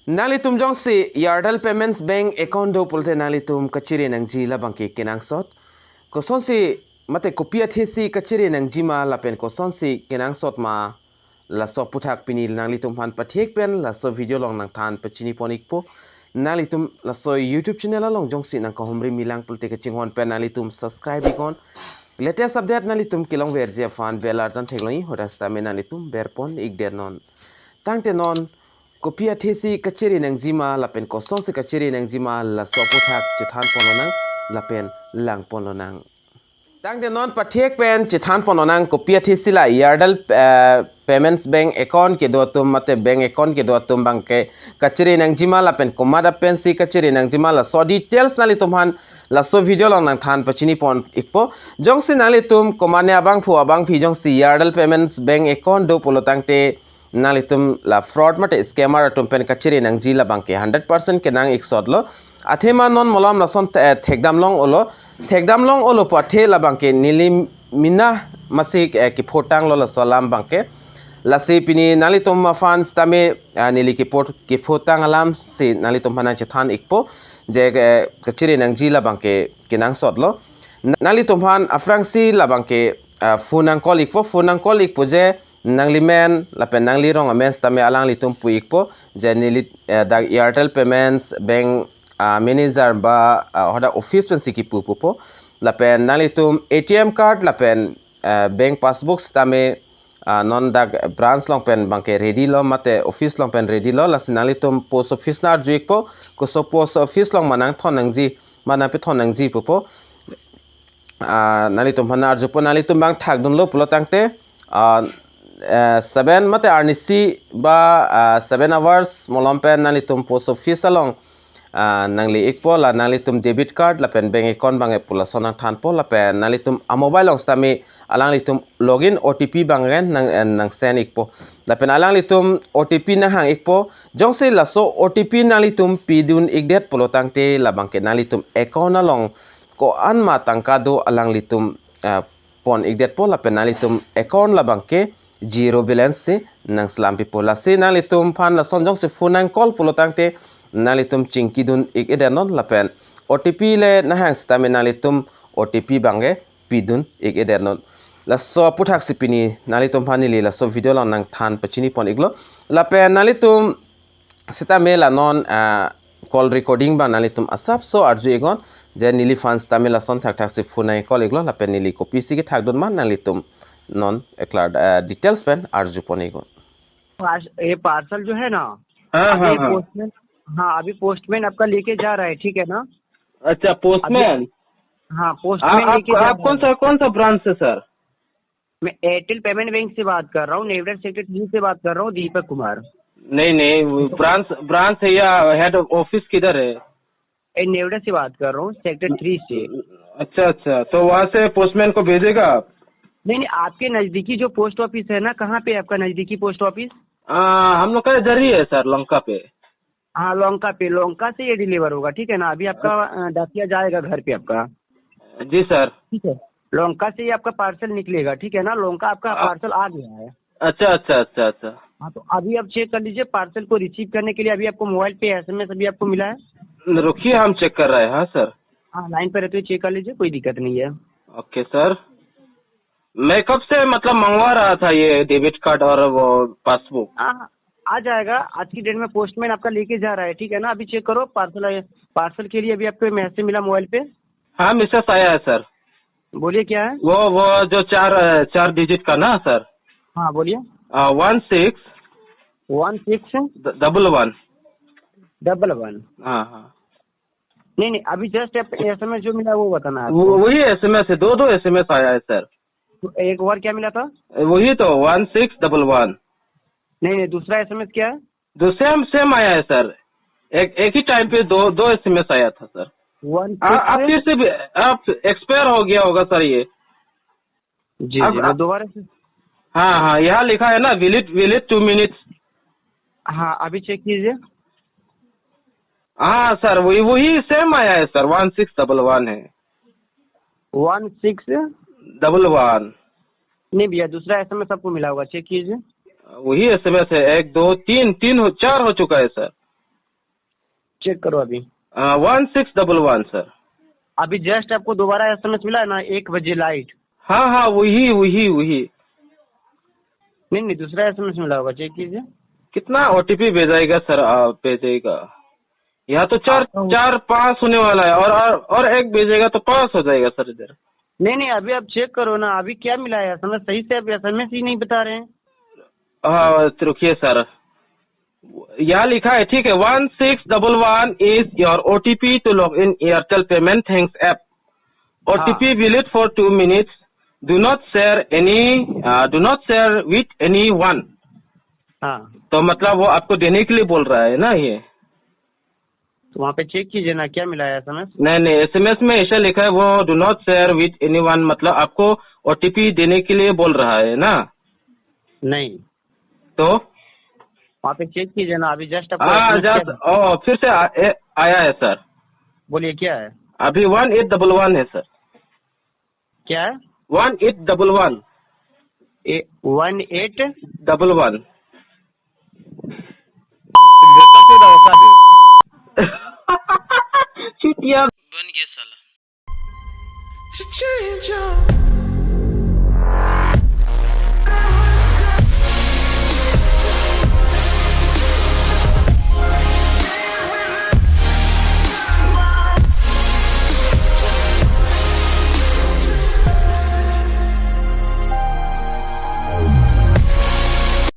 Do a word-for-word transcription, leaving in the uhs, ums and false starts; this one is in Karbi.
Nanglitum jongsi Airtel Payments Bank account do pulote nanglitum kachere nangji labang ke kenangsot. Kosonsi mate kopi athesi kachere nangjima lapen kosonsi kenangsot ma, laso aputhak pini nanglitum aphan pathek pen laso video along nangthan pachini pon ikpo. Nanglitum laso YouTube channel along jongsi nangkahumri milang pulote kachinghon pen nanglitum subscribe iknon. Latest update nanglitum kelongverji aphan bell arjan theklongji, hadak sitame nanglitum berpon ikdet non. Tangte non kopi athesi kachere nangjima lapen kosonsi kachere nangjima, laso aputhak chethan ponlonang lapen lang ponlonang. Tangte non pathek pen chethan ponlonang kopi athesi la Airtel, eh, Payments Bank account kedo atum mate bank account kedo atum abang ke kachere nangjima lapen komat pen si kachere nangjima, laso details nanglitum aphan laso video along nangthan pachini pon ikpo. Jongsi nanglitum komatne abangphu abangphi jongsi Airtel Payments Bank account do pulo tangte nanglitum la fraud mate scammer atum pen kachere nangji labang ke hundred percent kenang iksot lo. Athema non malom lason te-, eh, thekdam long olo. Thekdam long olo pu athe labang ke neli mena masi, eh, kiphotang lo laso alam abang ke. Lasi pini nanglitum aphan sitame, eh, neli kipho-, kiphotang alam si nanglitum aphan nangchethan ikpo. Je, eh, kachere nangji labang ke kenangsot lo. Na-, nanglitum aphan aphrangsi labang ke, eh, phone nang call ikpo, phone nang call ikpo je nanglimen lapen nanglirong amen sitame alanglitum pu ikpo je neli, eh, dak Airtel Payments Bank, ah, manager ba, ah, hadak office pensi kipu pupo. Lapen nanglitum A T M card lapen, eh, bank passbook sitame, ah, non dak branch along pen abang ke ready lo mate office along pen ready lo, lasi nanglitum post office nang arju ikpo, koso post office along ma nangthon nangji, ma nangpethon nangji pupo. Ah, nanglitum aphan arjupo, nanglitum abang thakdunlo pulo tangte, ah, eh, seven mate arnisi ba, ah, seven hours malom pen nanglitum post office along, ah, nangle ikpo, la nanglitum debit card lapen bank account abang ke pu lason nangthanpo, lapen nanglitum a mobile along sitame alanglitum login O T P abang ke nang, eh, nang send ikpo. Lapen alanglitum O T P nanghang ikpo, jongsi laso O T P nanglitum pidun ikdet pulo tangte labang ke nanglitum account along ko-an ma tangka do alanglitum, eh, pon ikdetpo, lapen nanglitum account labang ke zero balance si nang slam pipo. Lasi nanglitum aphan lason jongsi phone nang call pulo tangte nanglitum chingkidun ik-edet non lapen O T P le nanghang sitame nanglitum O T P abang ke pidun ik-edet non. Laso aputhak si pini nanglitum aphan neli laso video along nangthan pachini pon iklo. Lapen nanglitum sitame la non, ah, call recording abang nanglitum asapso arju iknon, je neliphan sitame lason thakthaksi phone nang call iklo, lapen neli kopisi kethakdun ma nanglitum non eklar, ah, details pen arju pon iknon. पार्स-, ये parcel जो है ना, हाँ, अभी हाँ, हाँ। पोस्टमैन, हाँ, अभी पोस्टमैन आपका लेके जा रहा है, ठीक है ना? अच्छा, अभी, पोस्टमैन? हाँ, आप, पोस्टमैन आप, लेके जा आप रहा कौन है। सा, कौन सा ब्रांच से, सर? मैं एयरटेल पेमेंट बैंक से बात कर रहा हूँ, नेवरा सेक्टर थ्री से बात कर रहा हूँ, दीपक कुमार। नहीं, नहीं, वो तो ब्रांच, ब्रांच है या हेड ऑफिस किधर है? ए, नेवरा से बात कर रहा हूँ, सेक्टर थ्री से। अच्छा, अच्छा, तो वहाँ से पोस्टमैन को भेजेगा आप? नहीं, नहीं, आपके नजदीकी जो पोस्ट ऑफिस है ना, कहाँ पे है आपका नजदीकी पोस्ट ऑफिस? आ, हम लोग का इधर ही है सर, लंका पे। हाँ, लंका पे, लंका से ये डिलीवर होगा, ठीक है ना? अभी आपका, अ, डाकिया जाएगा घर पे आपका। जी सर। ठीक है, लंका से ये आपका पार्सल निकलेगा, ठीक है ना? लंका आपका आ- पार्सल आ गया है। अच्छा, अच्छा, अच्छा, अच्छा। हाँ, तो अभी आप चेक कर लीजिए, पार्सल को रिसीव करने के लिए अभी आपको मोबाइल पे एसएमएस अभी आपको मिला है। रुकिए, हम चेक कर रहे हैं। हाँ सर। हाँ, लाइन पे रहते हुए चेक कर लीजिए, कोई दिक्कत नहीं है। ओके सर, मैं कब से मतलब मंगवा रहा था ये डेबिट कार्ड और वो पासबुक। हाँ, आ जाएगा। आज की डेट में पोस्टमैन आपका लेके जा रहा है, ठीक है ना? अभी चेक करो, पार्सल आया, पार्सल के लिए अभी आपको मैसेज मिला मोबाइल पे। हाँ, मैसेज आया है सर। बोलिए, क्या है? वो, वो जो चार, अ, चार डिजिट का ना सर। हाँ, बोलिए। अ, वन सिक्स वन सिक्स ड-, डबल वन। Double one. हाँ, हाँ। नहीं, नहीं, अभी जस्ट एसएमएस जो मिला वो बताना है वो, आपको। वही एसएमएस है, दो, दो एसएमएस आया है सर। तो एक और क्या मिला था? वही तो, वन सिक्स डबल वन। नहीं, नहीं, दूसरा एसएमएस क्या है? तो सेम, सेम आया है सर, एक, एक ही टाइम पे दो, दो एसएमएस आया था सर। वन आ-, सिक्स आप फिर से भी, आप एक्सपायर हो गया होगा सर ये। जी, आप, जी, मैं आप दोबारा से हाँ, हाँ, यहाँ लिखा है ना, विलिड, विलिड टू मिनट्स। हाँ, अभी चेक कीजिए। हाँ सर, वही, वही सेम आया है sir, one six double one है। One six double one. नहीं भैया, दूसरा एसएमएस आपको मिला होगा, चेक कीजिए। वही एसएमएस है, एक, दो, तीन, तीन हो, चार हो चुका है सर। चेक करो अभी। One six double one sir. अभी जस्ट आपको दोबारा एसएमएस मिला है ना, एक बजे लाइट। हाँ हाँ, वही वही वही। नहीं नहीं, दूसरा एसएमएस मिला होगा, चेक कीजिए। कितना ओटीपी भेजाएगा सर? आप भेजेगा, यहाँ तो चार, आपको चार पास होने वाला है, और, और और एक भेजेगा तो पास हो जाएगा सर इधर। नहीं नहीं, अभी आप चेक करो ना, अभी क्या मिला है एसएमएस? सही से आप एसएमएस ही नहीं बता रहे हैं। हाँ तो रुकिए सर, यहाँ लिखा है, ठीक है, one six double one is your OTP to log in Airtel Payment Thanks app। OTP valid for two minutes। Do not share any, uh, do not share with anyone। हाँ। तो मतलब वो आपको देने के लिए बोल रहा है ना ये? तो वहाँ पे चेक कीजिए ना, क्या मिला है एसएमएस? नहीं नहीं, एसएमएस में ऐसा लिखा है, वो do not share with anyone, मतलब आपको ओटीपी देने के लिए बोल रहा है ना? नहीं। तो वहाँ पे चेक कीजिए ना, अभी जस्ट आपको हाँ एसएमएस जस्ट किया। ओ, फिर से आ, ए, आया है सर। बोलिए, क्या है? अभी वन एट डबल वन है सर। क्या है? One eight double one. ए, वन एट डबल वन। चुतिया। बन गया साला।